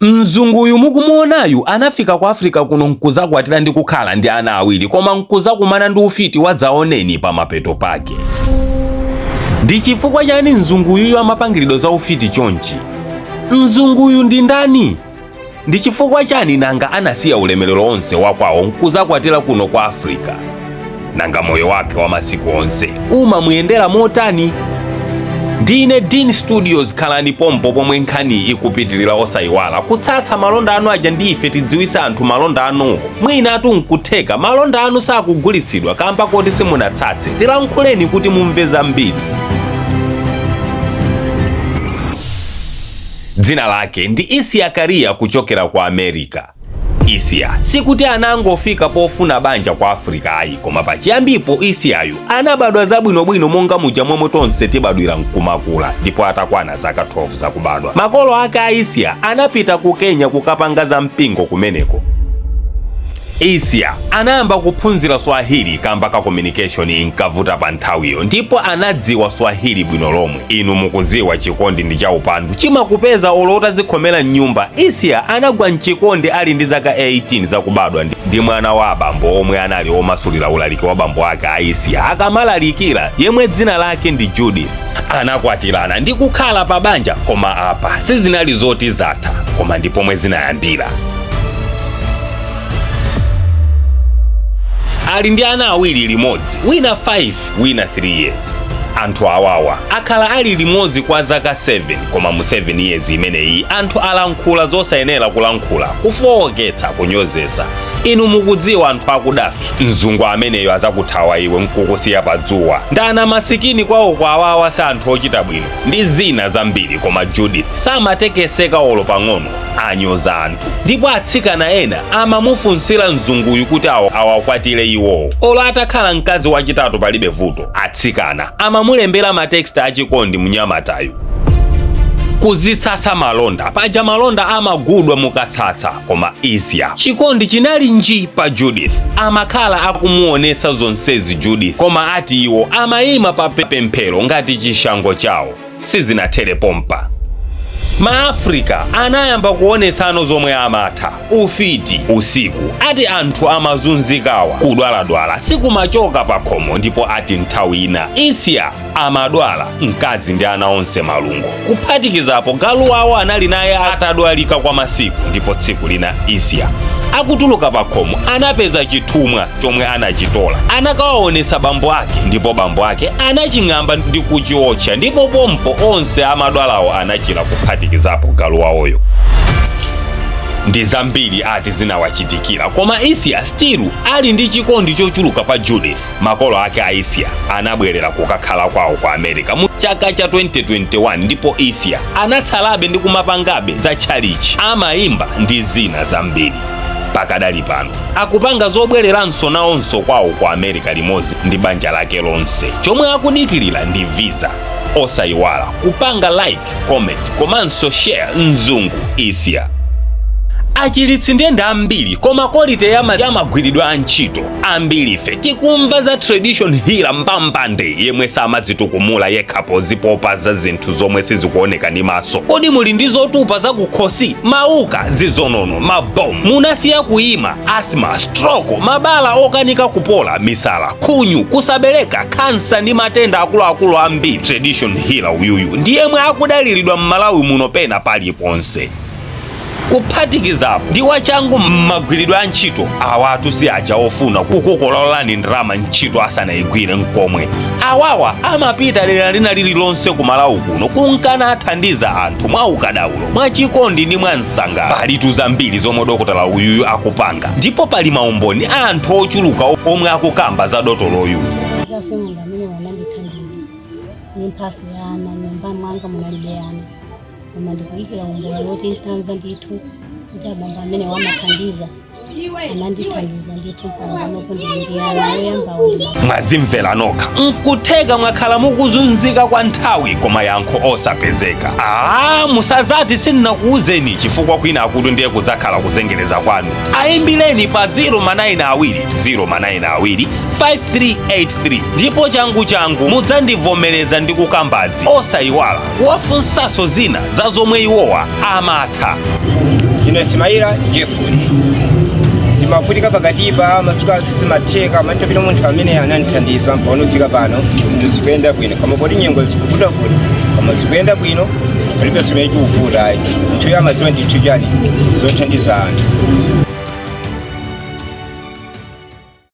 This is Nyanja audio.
Mzunguyu mukumuonayu anafika ku Africa kuno nkuzakwatira ndi kukhala ndi ana awiri, koma nkuzakumana ndi ufiti wadzaoneni pamapeto pake. Ndi chifukwa chani mzunguyuyu amapangiridwa za ufiti chonchi? Mzunguyu ndi ndani? Ndi chifukwa chani nanga anasiya ulemerero onse wakwawo nkuzakwatira kuno kwa Africa? Nanga moyo wake wa masiku onse umamuyendera motani? Ndine Dean Studios, khalani pompo pomwe nkhani ikupitirira. Osayiwala kutsatsa malonda anu aja ndi ife tidziwise anthu malonda anuwo. Mwinatu nkutheka malonda anu sakugulitsidwa kamba koti simunatsatse. Tilankhuleni kuti mumve zambiri. Dzina lake ndi Isia Karia kuchokera ku America. Isia sikuti anangofika pofuna banja ku Africa ayi, koma pachiyambipo Isiayu anabadwa zabwinobwino monga muja momwe tonse tibadwira nkumakula. Ndipo atakwana zaka 12 zakubadwa, makolo ake a Isia anapita ku Kenya kukapanga za mpingo kumeneko. Isia anayamba kuphunzira Swahili kamba ka communication inkavuta pa nthawiyo, ndipo anadziwa Swahili bwino lomwe. Inu mukudziwa chikondi ndi chaupandu, chimakupeza olo utadzikhomera mnyumba. Isia anagwa mchikondi ali ndi zaka 18 zakubadwa ndi mwana wa abambo omwe anali omasulira ulaliki wa bambo ake a Isia akamalalikira, yemwe dzina lake ndi Judith. Anakwatirana ndi kukhala pa banja, koma apa sizinali zoti zatha, koma ndi pomwe zinayambira. Ali ndi ana awiri limodzi, wina 5, wina 3 years. Anthu awawa akhala ali limodzi kwa zaka 7, koma mu 7 years imeneyi anthu alankhula zosayenera kulankhula, kufowoketsa, kunyozesa. Inu mukudziwa anthu akudafi, mzungu ameneyo azakuthawa iwe nkukusiya padzuwa, ndana masikini kwawo kwa awawa si anthu ochita bwino, ndi zina zambiri. Koma Judith samatekeseka olo pang'ono, anyoza anthu, ndipo atsikana ena amamufunsira mzunguyu kuti awakwatire iwowo olo atakhala mkazi wachitatu palibe vuto. Atsikana amamulembera ma text achikondi mnyamatayu. Kuzitsatsa malonda paja, malonda amagudwa mukatsatsa, koma Isia chikondi chinali nji pa Judith. Amakhala akumuonetsa zonsezi Judith, koma ati iwo amayima pa pemphero ngati chishango chawo. Sizinathere pompa, Maafrika anayamba kuonetsano zomwe amatha, ufiti usiku. Ati anthu amazunzikawa, kudwaladwala sikumachoka pa khomo. Ndipo ati nthawi ina Isia amadwala, mkazi ndi ana onse malungo, kuphatikizapo galu wawo anali naye atadwalika kwa masiku. Ndipo tsiku lina Isia akutuluka pa khomo anapeza chithumwa chomwe anachitola, anakawaonetsa bambo ake, ndipo bambo ake anaching'amba ndi kuchiotcha, ndipo pompo onse amadwalawo anachira, kuphatikizapo galu wawoyo. Ndi zambiri ati zinawachitikira, koma Isia still ali ndi chikondi chochuluka pa Judith. Makolo ake a Isia anabwerera kukakhala kwawo ku America mu chaka cha 2021, ndipo Isia anatsalabe ndi kumapangabe za tchalichi, amayimba ndi zina zambiri. Pakadali pano akupanga zobwereranso nawonso kwawo ku America limodzi ndi banja lake lonse. Chomwe akudikirira ndi visa. Osayiwala kupanga like, comment komanso share. Mzungu Isia achiritsi ndende ambiri, koma quality ya magwiridwe a ntchito, ambiri ife tikumva za tradition healer Mbambande yemwe samadzitukumula yekha pozipopa za zinthu zomwe sizikuoneka ndi maso. Kodi muli ndi zotupa zakukhosi, mauka, zizonono, mabomu, munasiya kuyima, asthma, stroke, mabala okanika kupola, misala, khunyu, kusabereka, khansa ndi matenda akuluakulu ambiri? Tradition healer uyuyu ndi yemwe akudaliridwa m'Malawi muno pena paliponse. Kuphatikizapo ndi wachangu m'magwiridwe a ntchito. Awatu si aja ofuna kukukololani ndalama ntchito asanayigwire nkomwe. Awawa amapita dera lina lililonse ku Malawi kuno kunkana athandiza anthu mwa ukadaulo, mwachikondi ndi mwa msangala. Palitu zambiri zomwe dokotala uyuyu akupanga, ndipo pali maumboni a anthu ochuluka omwe akukamba za dotoloyu. Zasing'anga amene wanandithandiza ndi mphaso ya ana. Nyumba mwanga munalibe ana, koma ndikuyikira umboni woti ntamva ndithu kuti abambo amene wamathandiza anandithandiza ndithu, mpaka panopo ndili ndi ana woyambawo ndi Mwazimvera nokha. Nkutheka mwakhala mukuzunzika kwa nthawi koma yankho osapezeka. Aa, musazati sindinakuwuzeni, chifukwa kwina akuti ndiye kudzakhala kuzengereza kwanu. Ayimbireni pa 0 ma 9 awiri 0 ma 9 awiri 5383 ndipo changu changu mudzandivomereza ndi kukambazi. Osayiwala kuwafunsanso zina za zomwe iwowa amatha. Ine Simaila Jeffrey, ndimavutika pakatipa, masuku asizimatheka mantapita. Munthu amene anandithandiza mpaka kufika pano, zinthu zikuyenda bwino. Koma poti nyengo zikuvutavuta, koma zikuyenda bwino, palibe zimene chikuvuta ayi. Munthuyo amadziwa ndithu chani zothandiza anthu.